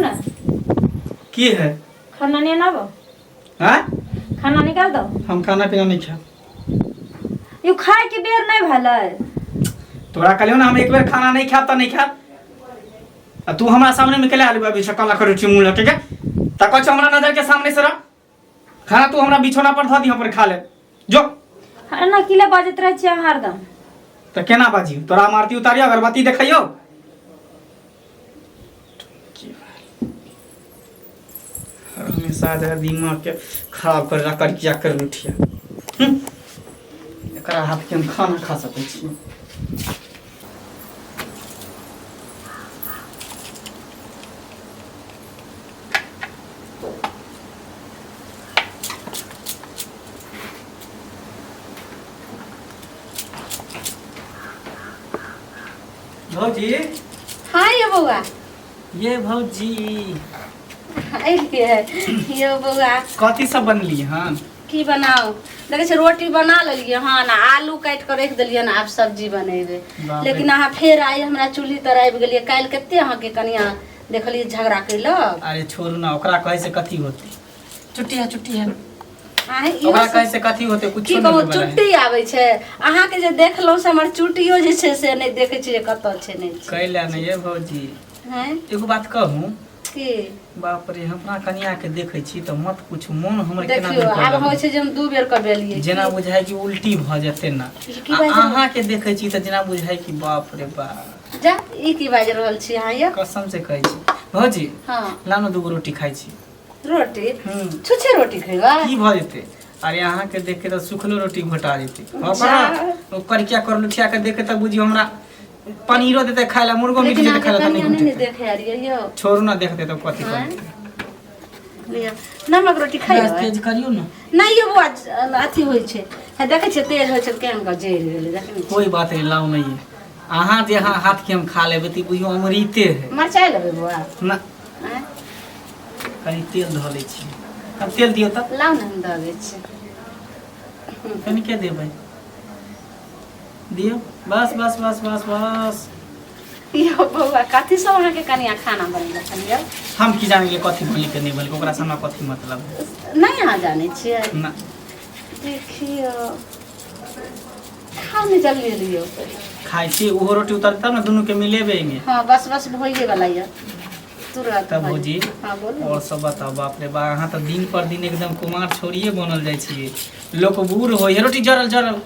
ने। की है? खाना नहीं आनाबो? हैं? खाना निकाल दो। हम खाना पीना नहीं खाएब। You खाए के बेर नहीं भेलै। तोरा कहलियौ ने हम एक बेर खाना नहीं खाएब तऽ नहीं खाएब, आ तू हमरा सामने में केला आलू अभी सकल लकर रोटी मुंह लके के त कहै छौ हमरा नजर के सामने से रह। खाना तू हमरा बिछौना पर धऽ दिहऽ पर खा ले जो। अरे ना किला बाजैत रहै छियै अहाँ हरदम। तऽ केना बाजी? तोरा हम आरती उतारियो, अगरबत्ती देखैयो। हमेशा जे दिमाग के खराब कर कर किया कर उठिया। एकरा हाथ के हम खाना खा सकै छी? भौजी। हाँ ये बौआ। ये भौजी। अलियै यौ बौआ। कथी सब बनली हन? की बनाउ, देखै छियै रोटी बना लेलियै हन, आ आलू काटि कऽ राखि देलियै हन, आब सब्जी बनेबै। बाप रे। लेकिन अहाँ फेर आइ हमरा चूल्ही तर आबि गेलियै। काल्हि कते अहाँके कनिया देखलियै झगड़ा कैलक। अरे छोड़ू ना, ओकरा कहै से कथी होतै? चुट्टी है, चुट्टी है। अहीं इहो ओकरा कहै से कथी होतै? की कुछो कहू नहीं होय। चुट्टी आबै छै अहाँके जे देखलहुँ से हमर चुट्टियो जे छै से नहि देखै छियै जे कतऽ छै नहि छै। कैला नहीं ये भौजी। हैं? एगो बात कहूँ? की? बाप रे, हमरा कनिया के देखै छी तऽ मत पूछू, मोन हमर केना देखियौ दिन आब करऽ होइ छै जे हम दू बेर कऽ बेलियै। जेना बुझाय कि उल्टी भऽ जेतै ना। ई की आ बाजि रहल? अहाँ के देखै छी तऽ जेना बुझाय कि बाप रे बाप। जा, ई की बाजि रहल छी अहाँ यौ? कसम से कहै छी भौजी। हँ। ला ने दूगो रोटी खाइ छी। रोटी? हम्म। छुछे रोटी खैबा? की भऽ जेतै? अरे अहाँ के देख के तऽ सुखलो रोटी घोटा जेतै। जा। ओ करिया कर लुठिया के देख के तऽ बुझियौ हमरा पनीरो देतै खाय ला, मुर्गो मीट लेकिन देतै खाय ला अहाँके तऽ कनिया नहि नहि ने घोटेतै। देखै आरियै यौ। छोड़ू ना, देखतै तऽ कथी आँय? करतै? लिअ, नमक रोटी गैस खैबै? तेज करियौ ने। नहि यौ बौआ, अथी होइ छै, हे देखै छियै तेज होइ छै तऽ केहन कऽ जरि गेलै, देखै नहि छियै? कोई बात नहीं, लाउ नहीं है। अहाँ जे अहाँ हाथ के हम खा लेबै तऽ बुझियौ अमृते है। मरचाइ लेबै बौआ? ना। आँय? कनि तेल धऽ लै छी। अब तेल दियौ तऽ। लाउ ने, हम दऽ दै छी। कनि के देबै? दियौ, बस बस बस बस बस। यौ बौआ, कथी सब अहाँके कनिया खाना बनेलक हन यौ? हम की जाने गेलियै कथी बनेलकै नहि बनेलकै, ओकरा से हमरा कथी मतलब है? नहि अहाँ जानै छियै? ना। देखियौ, खाउ ने जल्दी लियौ। खाइ छी, ओहो रोटी उतर तब ने दुनू के मिलेबै एहिमे। हँ, बस बस, भइए वाला यऽ तुरंत। तब भऽ भौजी, जेतै। हँ, बोलू। और सब बताओ। बाप रे बा, अहाँ तऽ दिन पर दिन एकदम कुमार छोड़िए बनल जाइ छियै। लोक बूढ़ होइ है, रोटी जरल जरल,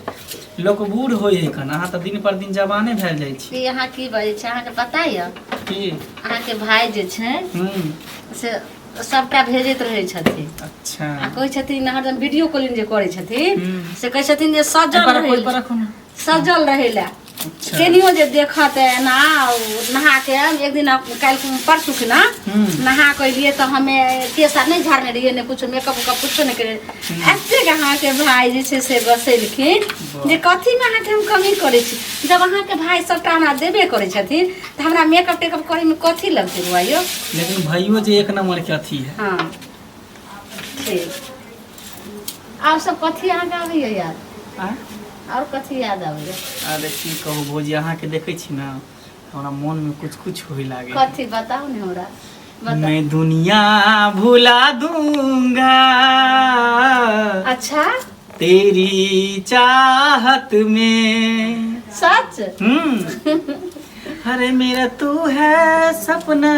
लोक बूढ़ होइ है खन, अहाँ तऽ दिन पर दिन जवाने भेल जाइ छी। ई अहाँ की बजै छी? अहाँके पता यऽ? की? अहाँके भाय जे छै से सबटा भेजैत रहै छथिन। अच्छा। आ कहै छथिन हरदम वीडियो कॉलिंग जे करै छथिन से कहै छथिन जे सजल एहि पर रहै ओहि पर राखू ने। सजल रहै लए। अच्छा। केनियो जे देखत एना नहा के एक दिन काल्हि परसू खिना नहा के एलियै तऽ हमे केस आर नहि झाड़ने रहियै, नहि कुछो मेकअप उकअप कुछो नहि करियै। एतेक अहाँके भाय जे छै से बसेलखिन जे कथीमे अहाँके हम कमी करै छी? जब अहाँके भाय सबटा हमरा देबे करै छथिन तऽ हमरा मेकअप टेकअप करैमे कथी लगतै बौआ यौ? लेकिन भाइयो जे एक नंबर के अथी है। हँ ठीक। आओर सब कथी अहाँके आबैए याद? आँय? आओर कथी याद आबैए? अरे की कहू भौजी, अहाँके देखै छी ने हमरा मन में कुछ कुछ होय लागे। कथी बताउ ने हमरा, बताउ। मैं दुनिया भुला दूंगा। अच्छा। तेरी चाहत में। सच? अरे मेरा तू है सपना,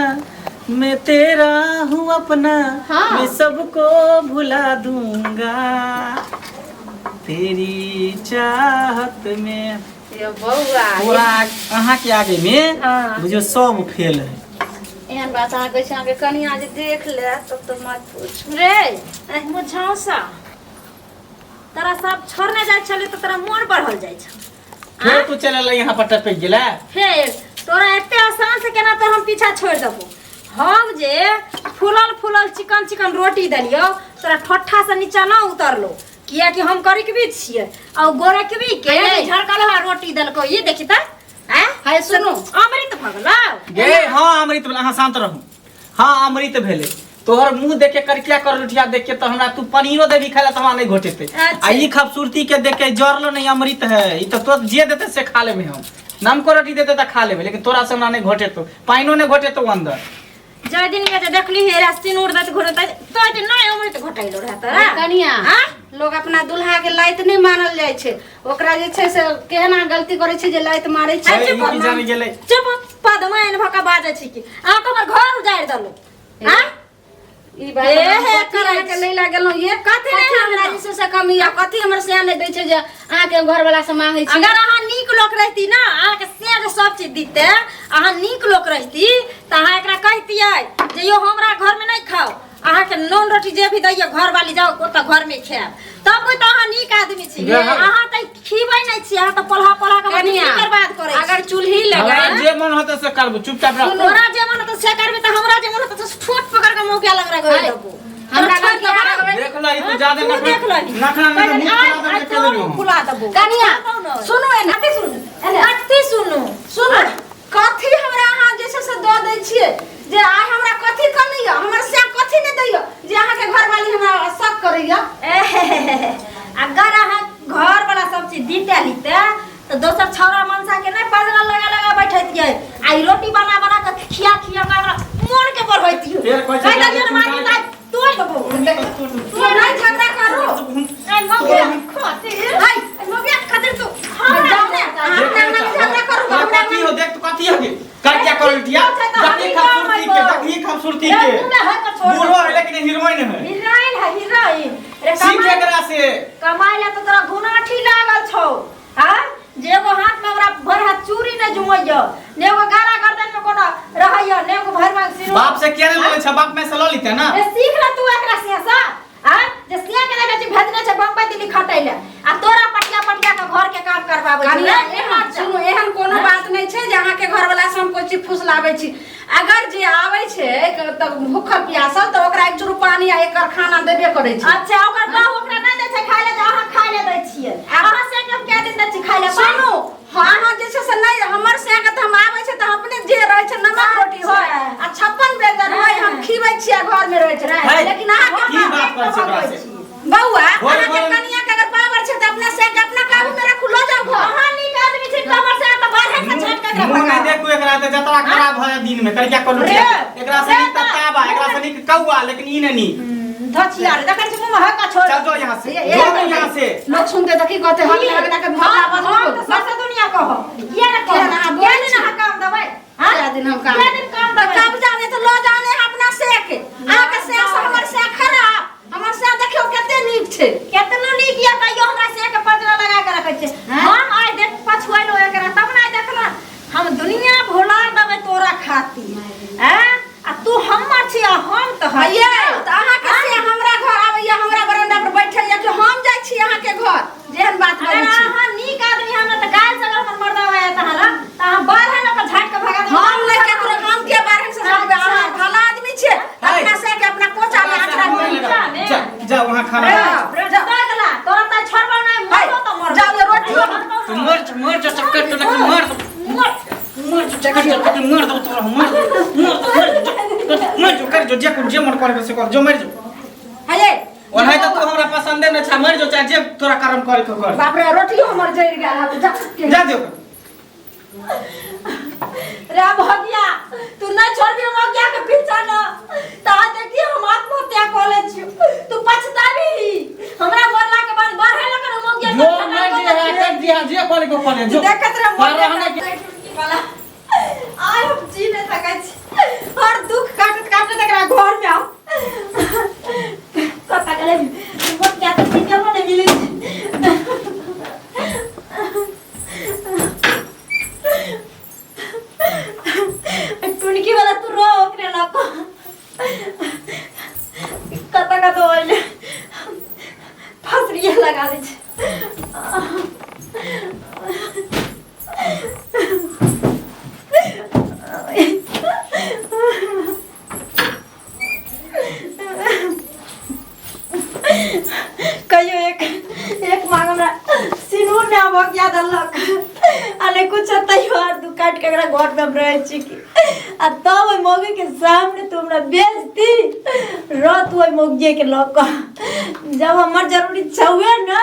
मैं तेरा हूँ अपना। हाँ। मैं सबको भुला दूंगा तेरी चाहत में। यो बौआ। तोरा अहाँ के आगे में हाँ। बुझियौ सब फेल है। एहन बात अहाँ कहै छी, अहाँके कनिया जे देख ले तब तऽ मत पूछ। रे मुझौसा, तोरा सब छोड़ने जाइ छलै तऽ तोरा मोन बढ़ल जाइ छौ। फेर तू चल अलै यहाँ पर टपक गेलै। फेर तोरा एते आसान से केना तो हम पीछा छोड़ देबो? हम जे फूलल फूलल चिकन चिकन रोटी देलियो, तोरा ठोठा से नीचा ना उतरलो, कियाकि हम करिकबी छियै आ ओ गोरकबी के हे। झरकल हुआ रोटी देलको। ये देखी त आँ? हे सुनू। अमृत भऽ गेलौ। गे हाँ, अमृत भेलै। अहाँ शांत रहू। हाँ, अमृत भेलै। तोहर मुंह देख के, करकिया कर लुठिया देख के तो हमरा तू पनीरो देबी खाय ला तो हमरा नहीं घोटेते। अच्छा। आ ई खूबसूरती के देख के जरलो नहीं, अमृत है ई तो। तो जे देते से खा लेबे हम। नमको रोटी देते तो खा लेबे, लेकिन तोरा से हमरा नहीं घोटेतो, पानिओ नहीं घोटेतो अंदर। जाहि दिन में जे देखली हे रा सिनूर दैत घोरैत तो दिन नहि अमृत घोटाइलो रहत रे कनिया हाँ? लोग अपना दुल्हा के लाइत नहि मानल जाइ छै ओकरा जे छै से केहन अहाँ गलती करै छै जे लाइत मारै छै अरे, ई की जाने गेलै चुप पदमा एन भका बाजै छी कि अहाँ के हमर घर उजाड़ि देलहुँ हाँ ई बात ए, हम हे, कथी करै अहाँके लै लए गेलहुँ ये कथी नहि कथी हमरा हमरा जे छै से कमी या कथी हमर सिया नहि दै छै जे अहाँके घरवला से मांगै छी अगर अहाँ नीक लोक रहती ना अहाँके से जे सब चीज दिते अहाँ नीक लोक रहती तऽ अहाँ एकरा कहितियै जे यौ हमरा घरमे नहि खाउ अहाँके नून रोटी जे भी दैया घर वाली जाओ ओतऽ घरमे खायब तब कोई तऽ अहाँ नीक आदमी छी अहाँ तऽ खीबै नहि छी अहाँ तऽ पोल्हा पोल्हा के कनिया जिंदगी बर्बाद करै छी अगर चूल्ही हमरा लगै जे मन होतै से करबो चुपचाप रह तोरा जे मन होतौ से करबी तऽ हमरा जे मन होतौ से ठोट पकड़ के मुँह के अलग रगड़ देबो हमरा तोरा लग छोड़ि देबो। देख ल ई तू ज्यादा तू देख नखरा लही। नखरा नहि पहिले मुँह आइ फुला आइ देबे तोर के मुँह फुला देबो कनिया छोड़तौ नहि। सुनू एना कथी सुनू कथी सुनू सुनू कथी हमरा अहाँ जे छै से दऽ दै छियै जे आइ हमरा कथी कमी यऽ हमर से कथी नहि दैया जे अहाँके घरवाली हमरा शक करैया अगर अहाँ घर वाला सब चीज दीते लीते तऽ दोसर छौड़ा मनसा के नहि पजरा लगा लगा बैठैतियै आ ई रोटी बना बना के खिया खिया के हमरा मोन के बढ़ैतियै फेर कहै छै कहि देलियै ने मामी दाइ तोड़ देबो तू नहि झगड़ा करू ए मौगिया खातिर हाय ए मौगिया खातिर तू हमरा जाओ ने अहाँ अपना अंगना में झगड़ा करू तोरा हमरा कथी हो देख तो कथी हो गे कर क्या कर लिया देखी खूबसूरती के देखी खूबसूरती के बूढ़ो है लेकिन हीरोइन है हीरोइन है हीरोइन रे सीख कमाई एकरा से कमाई ला तो तोरा घुनाठी लागल छौ हाँ जे एगो हाथ में हमरा भर हाथ चूड़ी नहीं जुमैय ने एगो गारा गर्दन में कोनो रहैय ने एगो भर मांग सिर बाप से किया नहीं लेले छ बाप में से ल लेते ना ए सीख ले तू एकरा से सा हाँ जे सिया के देखै छी भेजने छै बम्बई दिल्ली खटै ले आ तोरा पटिया पटिया के घर के काम करवाबै छै कनिया रे, एहन सुनू एहन कोनो बात नहि छै जे अहाँके घरवला से हम कोइ चीज फुसलाबै छी अगर जे आबै छै तऽ भूखल प्यासल तऽ ओकरा एक चूरू पानी आ एकर खाना देबे करै छै अच्छा ओकर बाप ओकरा नहि दै छै खाय ले जे अहाँ खाय ले दै छियै अहाँ से के हम कै दिन दै छी खाय ले सुनू अहाँ जे छै से नहि हमर से के तऽ हम आबै छै तऽ अपने जे रहै छै नमक रोटी होय आ 56 व्यंजन होय हम खिबै छियै घर में रहै छै है। लेकिन अहाँ की बात करै छै ओकरा से बौआ बोल, अहाँ के बोल। कनिया के अगर पावर छै तऽ अपना से के अपना काबू में राखू लऽ जाउ घर अहाँ नीक आदमी छी तऽ हमर से तऽ बाहर से छाट के एकरा मुंह नहीं भगाओ। देखू एकरा तऽ जतरा खराब भऽ जाय दिन में कर क्या कर रे, एकरा से नीक तऽ ताबा एकरा से नीक कौआ लेकिन ई नहि नीक धचिया रे देखै छी मुँह में हक्का छोड़ चल जो यहाँ से ये- जो तू यहाँ से लोग सुनते तऽ की कहते हम लगना के हाँ, भला हम तऽ सबसे दुनिया कहब किया ने किया कहब ने अहाँ किया बोलै ने छी? अहाँ काम देबै हाँ? क्या दिन हम काम क्या दिन काम तऽ देबै कब्जा में तऽ लऽ जाने अपना से के अहाँके से से हमर से खराब हमर से देखियौ कते नीक छै केतनो नीक या तैयो हमरा से के पजरा लगा के रखै छै हाँ? हम आइ देख पछुआइलो एकरा तब ने आइ देखला हम दुनिया भुला देबै तोरा खातिर हैं आ तू हमर छी आ हम तऽ ये तऽ अहाँके से हमरा घर आबैया हमरा बरंडा पर बैठैया कि हम जाइ छी अहाँके घर जेहन बात अगर करै छी अहाँ नीक आदमी हमरा तऽ काल्हि से अगर हमर मर्दा आया तऽ अहाँ तऽ अहाँ बाहर लऽ कऽ झाटि कऽ भगा देबै हम नहि केकरो हम के बारहन से झगबै अहाँ भला आदमी छियै अपना से के अपना कोचा में आचरा में जा जा वहाँ खाना बना। रे जा तोरा तऽ छोड़बौ नहि मरबौ तऽ मरबौ जाउ ये रोटियो तू मर मर जा चक्कर तो लग मर मर मर चक्कर चक्कर मर दो तोरा मर मर मर मर जो कर जो जे कुछ जे मन करे से कर जो मर जो हे ओनाहि तऽ तू हमरा पसंदे न छा मर जो चाहे जे तोरा कर्म करे के कर बाप रे रोटियो हमर जरि गेल हँ, जा जा दियो रे भगिया तू नहीं छोड़बी भगिया के पीछा न ता देखी हम आत्महत्या कर ले छी तू पछताबी हमरा मरला के बाद बढ़े लगन हम भगिया जो मर जे है कर दिया जे करे के करे जो देखत रह पर रहने के वाला आइ हम जी नहीं सकै छी हर दुख काटत काटत एकरा घर में आओ कता गेलै भगिया के सीकर नहीं मिली टुनकी वाला तू रो ओकरे लको कता कता होइले फसरिया लगा दै छै कहियो एक एक मांग हमरा सिनूर ने आबक याद अलक आ नहि कुछ तैयो आर दू काट के एकरा घर में हम रहै छी की आ तब ओहि मौगी के सामने तू हमरा बेजती रह तू ओहि मौगिए के लऽ कऽ जब हमर जरूरी छौए ने।